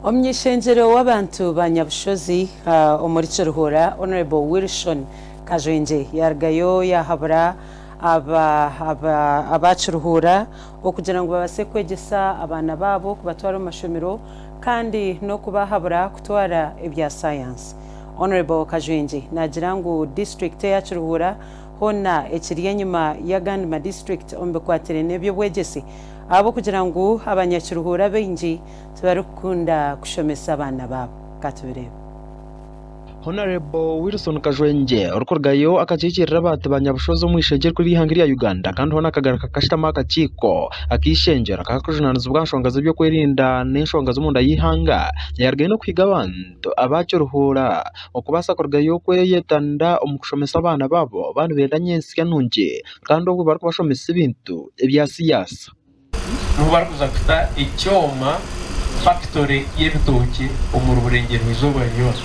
Omuny'ishengyero w'abantu ba Nyabushozi omuri Kiruhura, Honourable Wilson Kajwengye yarugayo yahabura aba Kiruhura okugira ngu babaase kwegyesa abaana baabo kubatwara omu mashomero kandi n'okubahabura kutwara ebya sayansi. Honourable Kajwengye naagira ngu disiturikiti eya Kiruhura hoona ekiri enyima y'agandi madisiturikiti omu bikwatiraine n'eby'obwegyese ahabw'okugira ngu abanyakiruhura abaingi tibarikukunda kushomesa abaana baabo. Ka tubireebe. Honarebo Wilson Kajwengye orikurugayo akakiikirira abantu ba Nyabushozi omu ishengyero erikuru ry'eihanga erya Uganda kandi hoona akagaruka akashutama aha kakiiko ak'eishengyero akarikujunanizibwa aha nshonga z'ebyokwerinda n'enshonga z'omunda y'eihanga yarugayo n'okuhiga abantu aba Kiruhura okubaasa kurugayo kweyetanira omu kushomesa abaana baabo baaba nibenda nyentsya nungi kandi obwo barikubashomesa ebintu ebya siyaasa. Niho barikuza kuta ekyoma fakitore y'ebitookye omuri Burengyerwa Izooba ryona.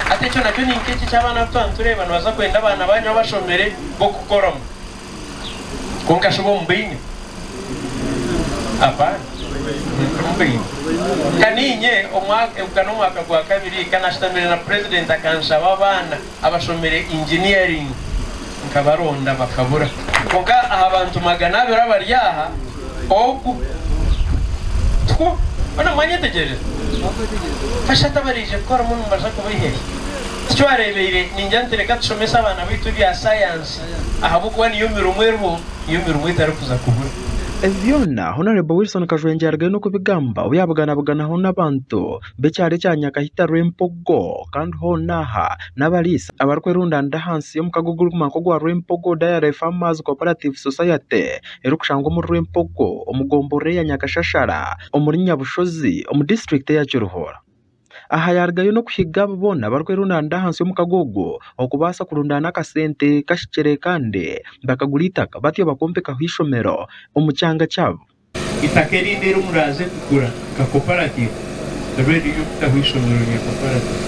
Hati ekyo nakyo ni nk'eki eky'abaana abu twaba nitureeba nibaza kwenda abaana baanyu abashomire b'okukoramu. Kwonka shi bo mubaine? Apaana, timubaine. Ka niinye omwaka ogu n'omwaka gwa kabiri ka naashutamire na purezidenti akanshaba abaana abashomire engineering nkabaronda bakabura. Kwonka aha bantu 200 abari aha, ogu tikwo? Hoona mwanyetegyereza? Bashatu abaraije kukoramu nibaza kubaiha hi? Tikyo wareebeire ningira nti reka tushomese abaana baitu ebya sayansi ahabw'okuba niyo mirimo eriho, niyo mirimo etarikuza kubura. Ebi byona Honarebo Wilson Kajwengye yarugayo n'okubigamba obu yabuganabuganaho n'abantu b'ekyaro ekya Nyakahita Rwempogo kandi hoona aha n'abariisa abarikwerundanira ahansi y'omukago ogurikumanywa nk'ogwa Rwempogo Dairy Farmers Cooperative Society erikushangwa omuri Rwempogo omu gomborora eya Nyakashashara omuri Nyabushozi omu disiturikiti eya Kiruhura. Aha yaarugayo n'okuhiga abo boona abarikwerundanira ahansi y'omukago ogwo okubaasa kurundaana akasente kahikire kandi bakagura eitaka batyo bakombekaho eishomero omu kyanga kyabo. Eitaka erindi eri muraaze kugura nka cooperative ribe riri ery'okutaho eishomero rya cooperative.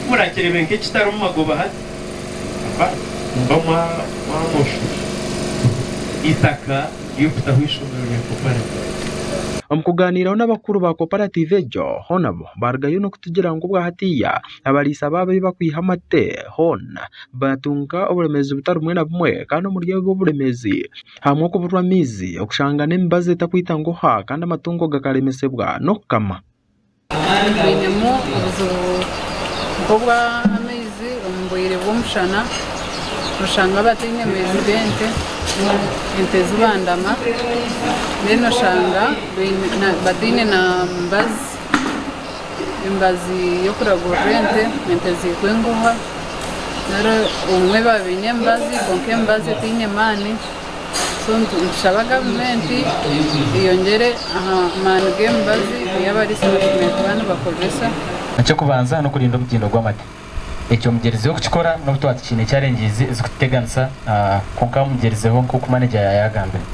Ku muraakireebe nk'ekitarimu magoba hati, hapa nimuba mwamoshusha eitaka ry'okutaho eishomero rya cooperative. Omu kugaaniiraho n'abakuru ba cooperative egyo, hoona bo baarugayo n'okutugira ngu obwahatiiya abariisa baabo ahu barikwiha amate hoona baatunga oburemeezi butari bumwe na bumwe kandi omuri obwo oburemeezi harimu okuburwa amaizi, okushanga n'emibazi etarikwita ngoha kandi amatungo gakaremesibwa n'okukama. Twinemu obuzibu nk'obw'amaizi omu bwire bw'omushana, oshanga bataine maizi g'ente, ente zibandama, then oshanga bataine na mibazi, emibazi y'okuragurira ente, ente ziitwa engoha, nari obumwe baba baine emibazi kwonka emibazi etaine maani. So nitushaba gavumenti eyongyere aha maani g'emibazi ei abariisa bashemereire kuba nibakozesa. Eky'okubanza n'okurinda omutindo gw'amate. Ekyo mugyerizeho kukikora n'obu twaba tukiine challenges ezikututeganisa kwonka mugyerizeho nk'oku manager yaayagambire.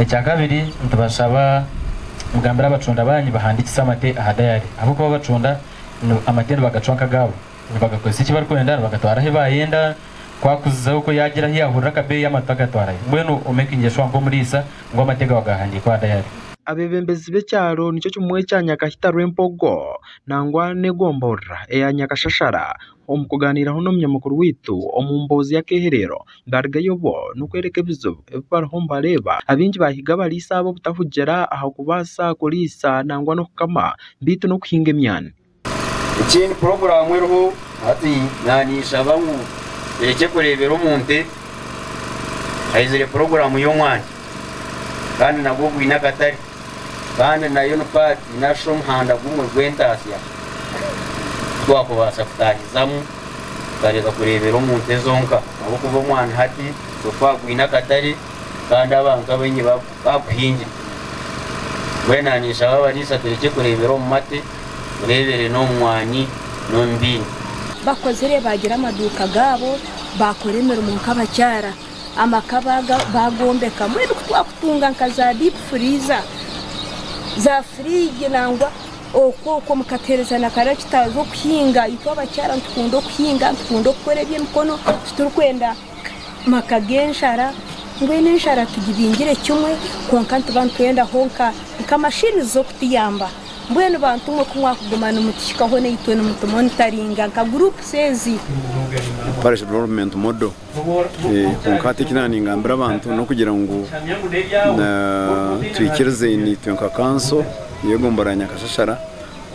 Ekyakabiri nitubashaba mugambire abacunda baanyu bahandiikise amate aha diary ahabw'okuba abacunda amate nibagacwa nk'agaabo, nibagakozesa eki barikwenda, nibagatwara ahu baayenda. Ku akuzizaho ku yaagira ahu yaahurira akabeeyi amate agatwarayo. Mbwenu omekinge shuwa nk'omuriisa ngu amate gaawe gaahandiikwa aha dayare. Abeebembezi b'ekyaro nikyo kimwe ekya Nyakahita Rwempogo nangwa n'egomborora eya Nyakashashara omu kugaaniiraho n'omunyamakuru waitu omu mboozi y'akeeherero baarugayo bo n'okworeka ebizibu ebi bariho nibareeba. Abaingi baahiga abariisa abo obutahugira aha kubaasa kuriisa nangwa n'okukama beitu n'okuhinga emyani. Ekindi puroguraamu eriho hati naninshaba ngu erekye kureebera omu nte, haizire puroguraamu y'omwani kandi nagwo gwine akatare kandi nayo ni paati narishi omuhanda gumwe gw'entaasya twakubaasa kutaahizamu tukareka kureebera omu nte zonka ahabw'okuba omwani hati so far gwine akatare kandi abantu abaingi baguhingire. Mbwenu naninshaba abariisa turekye kureebera omu mate. Oreebere n'omu mwani n'omu bindi. Bakozire baagira amaduuka gaabo, baakora emirimo nk'abakyara, amaka baagombeka. Mbwenu ku twakutunga nka za diipu furiiza, za furiigi nangwa okwo okwo mukatuheereza na karakita z'okuhinga. Itwe abakyara nitukunda okuhinga, nitukunda okukora eby'emikono, titurikwenda maka g'enjara. Mbwenu enjara tugibingire kimwe kwonka nituba nitwendaho nka nka mashini z'okutuyamba. Mbwenu bantu mwe ku mwakuguma nimutuhikaho naitwe nimutumonitaringa nka groups ezi. Parish Development Model. Kwonka hati eki naaningambira abantu n'okugira ngu twikirize itwe nka kanso y'egombolola ya Nyakashashara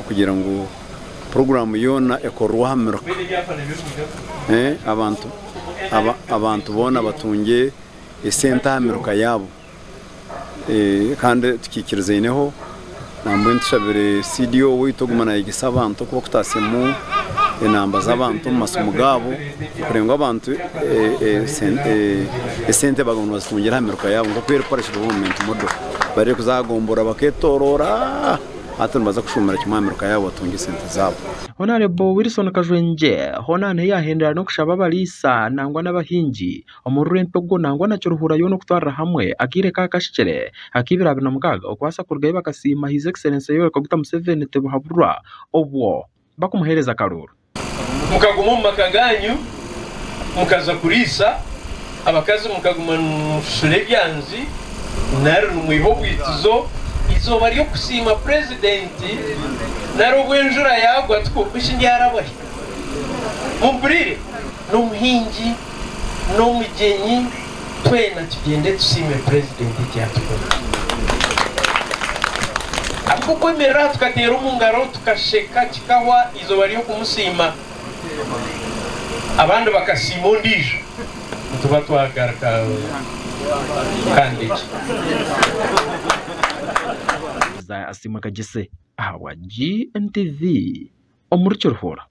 okugira ngu puroguraamu yoona ekorerwe aha miruka abantu abantu boona batungye esente aha miruka yaabo kandi tukiikirizaineho nambwenu tushabire CDO waitu oguma nayegyesa abantu oku bakutaasyamu enamba z'abantu omu masimu gaabo kureba ngu abantu esente baguma nibazitungira aha miruka yaabo nk'oku eri Parish Development Model bareke kuza aha gombolola baketoroora hati nibaza kushuumira kimwe aha miruka yaabo batunge esente zaabo. Honarebo Wilson Kajwengye hoona niho yaahendera n'okushaba abariisa nangwa n'abahingi Omu Rwempego nangwa na Kiruhura yoona okutwarira hamwe akaire ka akahikire ak'ebiro 26 okubaasa kurugayo bakasiima His Excellency Yoweri Kaguta Museveni Tibuhaburwa obwo bakumuheereza akaruuru. Mukaguma omu maka gaanyu, mukaza kuriisa, abakazi mukaguma nimushura ebyanzi nari nimwiha obwitizo, eizooba ry'okusiima purezidenti nari obu enjura yaagwa tikwo shi ndyarabwahi? Mumpuriire? N'omuhingi n'omugyenyi twena tugyende tusiime purezidenti eki yatukora. Ahabw'okwemerera aha tukateera omu ngaro tukasheka kikahwa eizooba ry'okumusiima abandi bakasiima ondiijo nituba twagaruka kandekye. Isaiah Asiimwe Kagyese ahabwa GMTV omuri Kiruhura.